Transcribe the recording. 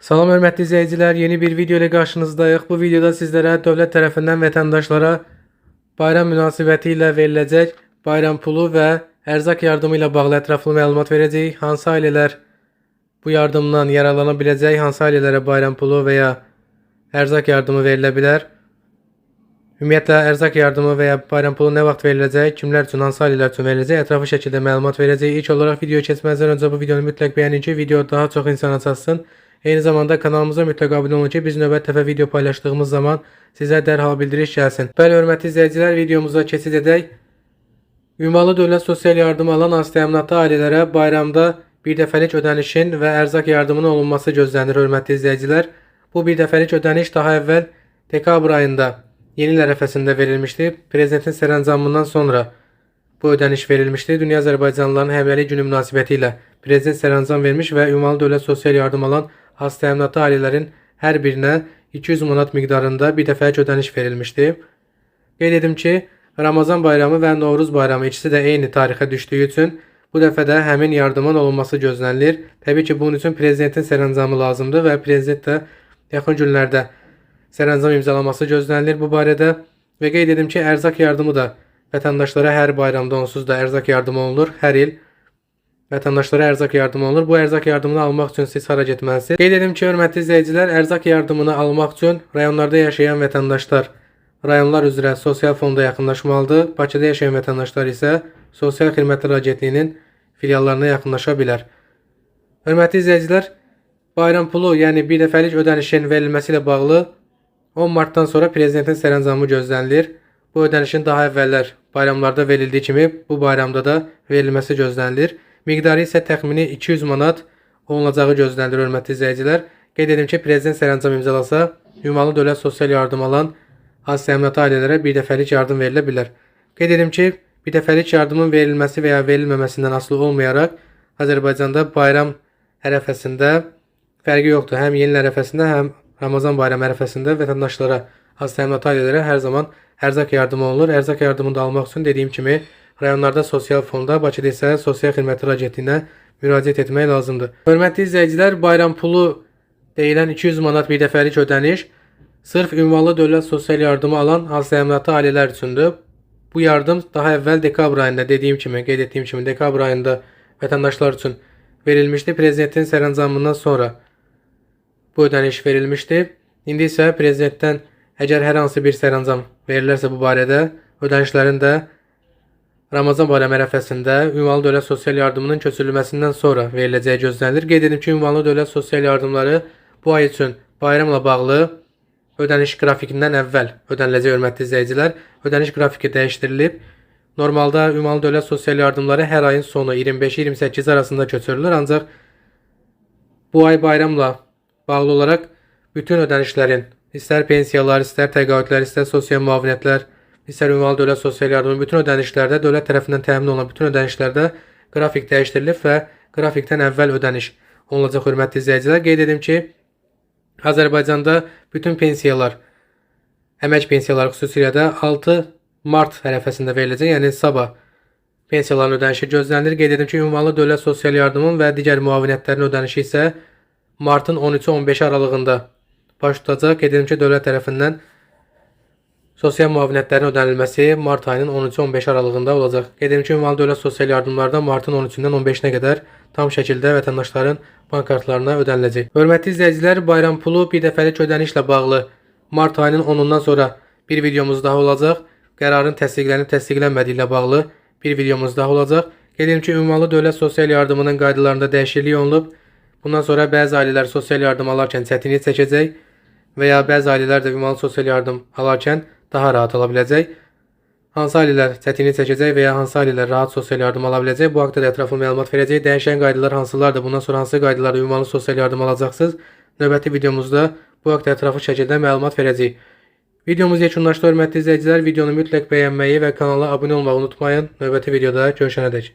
Salam hörmətli izləyicilər, yeni bir video ilə qarşınızdayıq. Bu videoda sizlərə dövlət tərəfindən vətəndaşlara bayram münasibəti ilə veriləcək bayram pulu və ərzaq yardımı ilə bağlı ətraflı məlumat verəcəyik. Hansı ailələr bu yardımdan yararlana biləcək, hansı ailələrə bayram pulu və ya ərzaq yardımı verilə bilər? Ümumiyyətlə ərzaq yardımı və ya bayram pulu nə vaxt veriləcək, kimlər üçün, hansı ailələr üçün veriləcək, ətraflı şəkildə məlumat verəcəyik. İlk olaraq videoya keçməzdən öncə bu videonu mütləq bəyənin ki, video daha çox insana çatsın. Eyni zamanda kanalımıza mütləq abunə olun ki, biz növbəti dəfə video paylaşdığımız zaman sizə dərhal bildiriş gəlsin. Bəli, hörmətli izləyicilər, videomuza keçid edək. Ünvanlı dövlət sosial yardımı alan az təminatlı ailələrə bayramda bir dəfəlik ödənişin və ərzaq yardımının olunması gözlənilir, hörmətli izləyicilər. Bu bir dəfəlik ödəniş daha əvvəl dekabr ayında yeni il ərəfəsində verilmişdi. Prezidentin sərəncamından sonra bu ödəniş verilmişdi. Dünya Azərbaycanlıların həmrəylik günü münasibəti ilə prezident sərəncam vermiş və ünvanlı dövlət sosial yardım alan az təminatlı ailələrin hər birinə 200 manat miqdarında bir dəfəlik ödəniş verilmişdi. Qeyd edim ki, Ramazan bayramı və Novruz bayramı ikisi də eyni tarixə düşdüyü üçün bu dəfə də həmin yardımın olunması gözlənilir. Təbii ki, bunun üçün prezidentin sərəncamı lazımdır və prezident də yaxın günlərdə sərəncam imzalaması gözlənilir bu barədə. Və qeyd edim ki, ərzaq yardımı da vətəndaşlara hər bayramda onsuz da ərzaq yardımı olunur. Hər il vətəndaşlara ərzaq yardımı olunur. Bu ərzaq yardımını almaq üçün siz hara getməlisiniz? Qeyd edim ki, hörmətli izləyicilər, ərzaq yardımını almaq üçün rayonlarda yaşayan vətəndaşlar rayonlar üzrə sosial fonda yaxınlaşmalıdır. Bakıda yaşayan vətəndaşlar isə Sosial Xidmətlər Agentliyinin filiallarına yaxınlaşa bilər. Hörmətli izləyicilər, bayram pulu, yəni bir dəfəlik ödənişin verilməsi ilə bağlı 10 martdan sonra prezidentin sərəncamı gözlənilir. Bu ödənişin daha əvvəllər bayramlarda verildiyi kimi bu bayramda da verilməsi gözlənilir. Miqdarı isə təxmini 200 manat olunacağı gözlənilir, hörmətli izləyicilər. Qeyd edim ki, prezident sərəncam imzalasa, ünvanlı dövlət sosial yardım alan az təminatlı ailələrə bir dəfəlik yardım verilə bilər. Qeyd edim ki, bir dəfəlik yardımın verilməsi və ya verilməməsindən asılı olmayaraq Azərbaycanda bayram ərəfəsində fərqi yoxdur. Həm yeni il ərəfəsində, həm Ramazan bayramı ərəfəsində vətəndaşlara, az təminatlı ailələrə hər zaman ərzaq yardımı olunur. Ərzaq yardımını da almaq üçün dediyim kimi rayonlarda sosial fonda, Bakıda isə Sosial Xidmətlər Agentliyinə müraciət etmək lazımdır. Hörmətli izləyicilər, bayram pulu deyilən 200 manat bir dəfəlik ödəniş sırf ünvanlı dövlət sosial yardımı alan az təminatlı ailələr üçündür. Bu yardım daha əvvəl dekabr ayında dediyim kimi, qeyd etdiyim kimi dekabr ayında vətəndaşlar üçün verilmişdi. Prezidentin sərəncamından sonra bu ödəniş verilmişdi. İndi isə prezidentdən əgər hər hansı bir sərəncam verilərsə bu barədə ödənişlərin də Ramazan bayramı ərəfəsində ünvanlı dövlət sosial yardımının köçürülməsindən sonra veriləcəyi gözlənilir. Qeyd edim ki, ünvanlı dövlət sosial yardımları bu ay üçün bayramla bağlı ödəniş qrafikindən əvvəl ödəniləcək, hörmətli izləyicilər. Ödəniş qrafiki dəyişdirilib. Normalda ünvanlı dövlət sosial yardımları hər ayın sonu 25-28 arasında köçürülür. Ancaq bu ay bayramla bağlı olaraq bütün ödənişlərin, istər pensiyalar, istər təqaüdlər, istər sosial müavinətlər, istər ünvanlı dövlət sosial yardımı, bütün ödənişlərdə dövlət tərəfindən təmin olunan bütün ödənişlərdə qrafik dəyişdirilib və qrafikdən əvvəl ödəniş olunacaq, hörmətli izləyicilər. Qeyd edim ki, Azərbaycanda bütün pensiyalar, əmək pensiyaları xüsusilə də 6 mart ərəfəsində veriləcək, yəni sabah pensiyaların ödənişi gözlənilir. Qeyd edim ki, ünvanlı dövlət sosial yardımın və digər müavinətlərin ödənişi isə martın 13-15 aralığında baş tutacaq. Qeyd edim ki, dövlət tərəfindən sosial müavinətlərin ödənilməsi mart ayının 13-15 aralığında olacaq. Qeyd edim ki, ünvanlı dövlət sosial yardımlarda martın 13-dən 15-nə qədər tam şəkildə vətəndaşların bank kartlarına ödəniləcək. Hörmətli izləyicilər, bayram pulu bir dəfəlik ödənişlə bağlı mart ayının 10-undan sonra bir videomuz daha olacaq. Qərarın təsdiqlənib təsdiqlənmədiyi ilə bağlı bir videomuz daha olacaq. Qeyd edim ki, ünvanlı dövlət sosial yardımının qaydalarında dəyişiklik olunub. Bundan sonra bəzi ailələr sosial yardım alarkən çətinlik çəkəcək və ya bəzi ailələr də ünvanlı sosial yardım alarkən daha rahat ala biləcək. Hansı ailələr çətinlik çəkəcək və ya hansı ailələr rahat sosial yardım ala biləcək? Bu haqda da ətraflı məlumat verəcək. Dəyişən qaydalar hansılardır? Bundan sonra hansı qaydalarda ünvanlı sosial yardım alacaqsınız? Növbəti videomuzda bu haqda ətraflı şəkildə məlumat verəcəyik. Videomuz yekunlaşdı, hörmətli izləyicilər. Videonu mütləq bəyənməyi və kanala abunə olmağı unutmayın. Növbəti videoda görüşənədək.